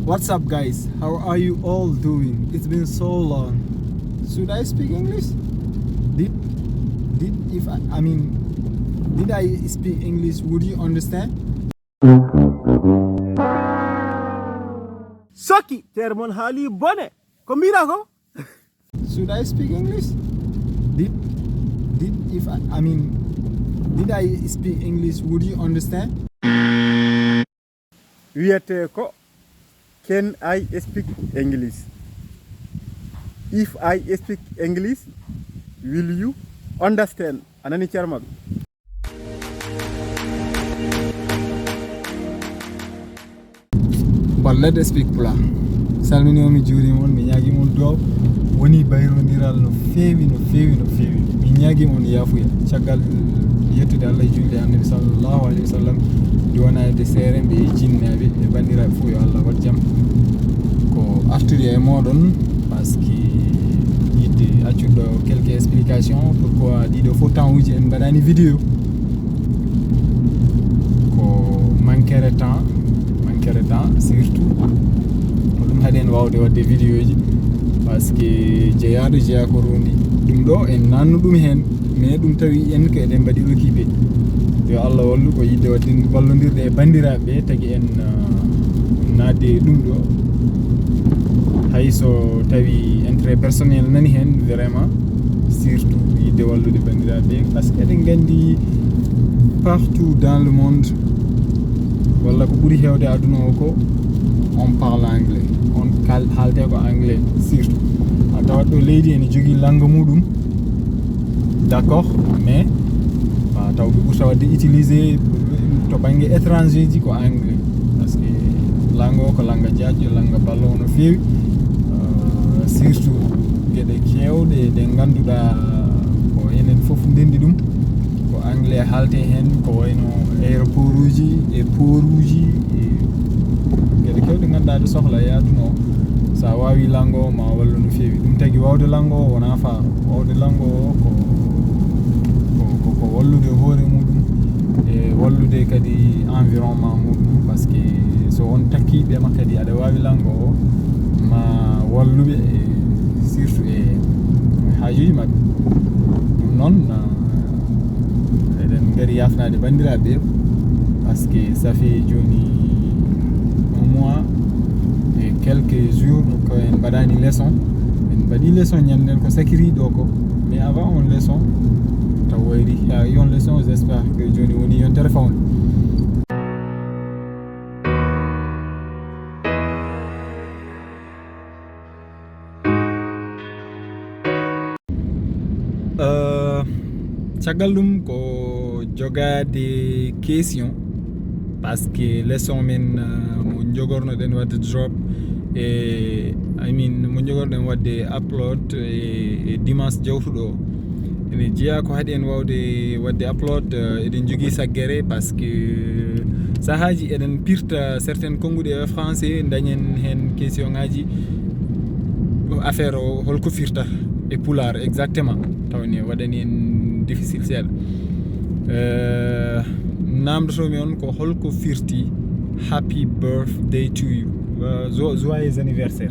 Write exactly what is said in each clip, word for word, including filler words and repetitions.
What's up, guys? How are you all doing? It's been so long. Should I speak English? Did did if I, I mean, did I speak English? Would you understand? Soki, termon hali bone. Ko mira ko? Should I speak English? Did did if I, I mean, did I speak English? Would you understand? Wiyete ko, "Can I speak English? If I speak English, will you understand?" A nani, ceerno maɓɓe? But let us speak Pulaar. Salmini on, mi juurima on, mi ñaagima on duwaw. Woni bayrondiral no feewi, no feewi, no feewi. Mi ñaagima on yaafuya. Caggal yettude Allah e juulde Annabi sallallahu alayhi wa sallam, duwanade seere ɓe e jinnaaɓe e banndiraaɓe fof, yo Allah waɗ jam. Ko artude e mooɗon, parce que yiɗde accude ɗo quelques explications pourquoi ɗiɗo fof temps uji en mbaɗani vidéo. Ko manquere temps, manquere temps surtout. Ko ɗum haɗi en waawde waɗde vidéo ji, parce que jeyaaɗo jeyaa ko rundi. Ɗum ɗo en nannu ɗum heen, mais ɗum tawi en ko eɗen mbaɗi occupé. Yo Allah wallu, ko yiɗde waɗde wallondirde e banndiraaɓe ɓe tagi en, uh, naatde e ɗum ɗo. Hay so tawi intérêt personnel nani heen, vraiment, surtout yiɗde wallude banndiraaɓe ɓe, parce que eɗen nganndi partout dans le monde, walla ko ɓuri heewde aduna o ko, on parle anglais, on kal-, haalte ko anglais surtout. A tawat ɗo leydi ene jogii lannga muɗum, d'accord, mais ma taw ɓe ɓurta waɗde utilisé to bannge étranger ji ko anglais, parce que lannga o ko lannga jaajɗo, lannga ballo no feewi. Euh, surtout geɗe keewɗe ɗe ngannduɗaa ko enen fof ndenndi ɗum, ko anglais haalte heen, ko wayno aéroport uji e port uji e geɗe keewɗe ngannduɗaa ɗe sohla e aduna o. So a waawi lannga o, ma wallu no feewi. Ɗum tagi waawde lannga o wonaa faaro. Waawde lannga o ko, ko, ko, ko wallude hoore muɗum e wallude kadi environnement muɗum, parce que so on takkii ɓe ma kadi aɗa waawi lannga o, ma wallu ɓe e surtout e haajuuji maɓɓe. Ɗum noon, ah, eɗen ngari yaafnaade banndiraaɓe ɓe, parce que ça fait jooni un mois et quelques jours ko en mbaɗaani leçon. En mbaɗii leçon ñande nden ko sakiri ɗo ko, mais avant on leçon taw wayri haa on leçon, j'espère que jooni woni yontere fawde. Euh, caggal ɗum ko jogaade question, parce que leçon men, euh, mo jogornoɗen waɗde drop e, I mean, mo jogorɗen waɗde upload e, e dimanche jawtuɗo o, ene jeyaa ko haɗi en waawde waɗde upload, euh, eɗen jogii saggere, parce que sahaaji eɗen pirta certaines konnguɗi e français, dañen heen question ŋaaji, affaire o holko firtata e pulaar exactement, taw ne waɗani en difficile seeɗa. Euh, namdotoomi on ko holko firti "Happy birthday to you"? Euh, jo-, joyeux anniversaire.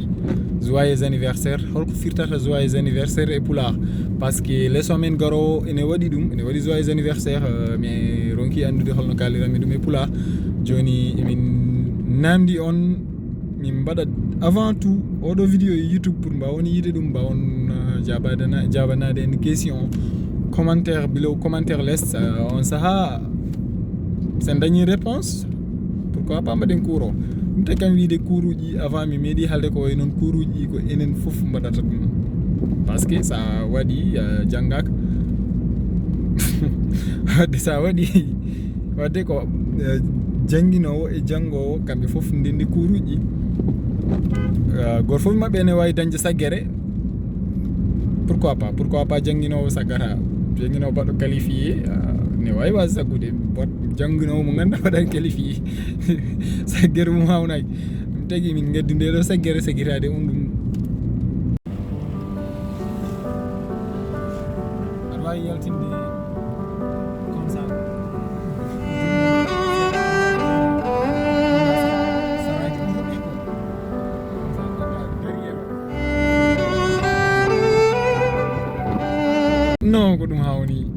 Joyeux anniversaire. Holko firtata joyeux anniversaire e pulaar? Parce que leçon men garoowo ene waɗi ɗum, ene waɗi joyeux anniversaire, euh, mi ronki anndude holno kaaliranmi ɗum e pulaar. Jooni emin namdi on, min mbaɗa avant tout oɗo vidéo e YouTube pour mbawon yiide ɗum, mbawon, euh, jabadana-, jabanaade en question, commentaire below, commentaire less, euh, on saha sen dañi réponse, pourquoi pas mbaɗen cours o. Ɗum te kam wiide cours uji avant mi meeɗi haalde ko way noon cours uji ko enen fof mbaɗata ɗum. Parce que sa waɗi, euh, janngaka, wadde sa waɗi, wadde ko, euh, jannginoowo e janngoowo kamɓe fof ndenndi cours uji. Euh, gooto fof maɓɓe ene waawi dañde saggere. Pourquoi pas? Pourquoi pas jannginoowo saggata? Jannginoowo baɗɗo qualifié, euh, ne waawi waasde saggude. Bot jannginoowo mo ngannduɗaa waɗaani qualifié. Saggere mum haawnaaki. Ɗum tagi min ngaddi nde ɗo saggere, saggitaade on ɗum. Aɗa waawi yaltinde comme ça. Saraaji ɗi heɓi ko. Ko ɗum hawni.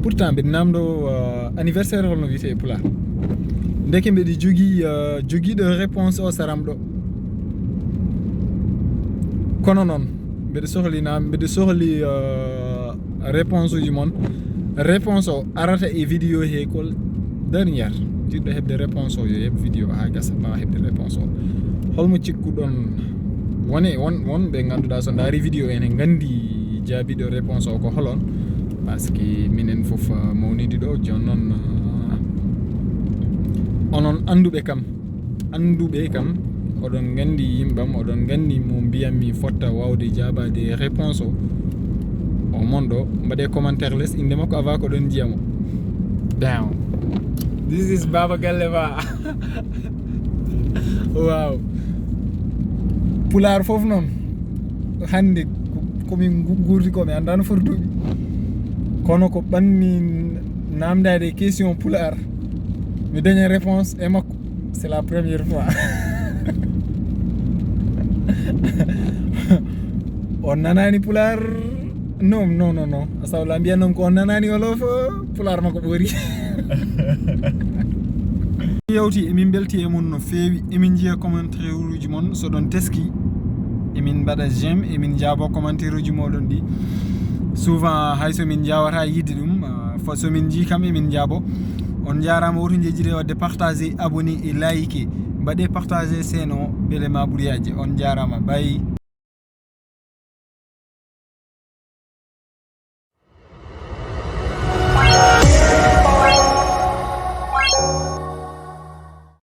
Pourtant mbeɗa namdo uh, anniversaire holno wiyete e pulaar. Ndeke mbeɗa jogii uh, jogiiɗo réponse o saram ɗo. Kono noon mbeɗa sohli na mbeɗa sohli uh, réponse uji mon. Réponse o arata e vidéo he ko dernière. Jiɗɗo heɓde réponse o yo heɓ vidéo ha gasa ma heɓde réponse o. Holmo cikkuɗon? Wone won won ɓe ngannduɗaa so ndaari vidéo ene nganndi jaabiɗo réponse o ko holon. Parce que minen fof uh, mawnidi ɗo jooni noon uh, onon annduɓe kam annduɓe kam oɗon nganndi yimɓam oɗon nganndi mo mbiyammi fotta wawde jaabaade réponse o. O mon ɗo mbaɗe commentaire les innde makko avant ko ɗon njiyamo. Down. This is Baba Galle Ba. Waaw. Pulaar fof noon hannde komin guurdi ko mi anndaa no foti duuɓi. Kono ko ɓanni namdaade question pulaar mi daña réponse e makko. C'est la première fois. On nanaani pulaar? Non non non non. Asawla mbiyan noon ko on nanaani wolof. Pulaar makko ɓoori. Yewti emin mbelti e mon no feewi emin njiya commentaire uji mon so ɗon teski. Emin mbaɗa j'aime emin njaabo commentaire uji moɗon ɗi. Souvent hayso min njawata yidde ɗum uh, so min njii kam emin njaabo. On njaarama woto njejjire wadde partage abonné e like. Mbaɗe partage seno bele ma ɓuriyaaji on njaarama bay.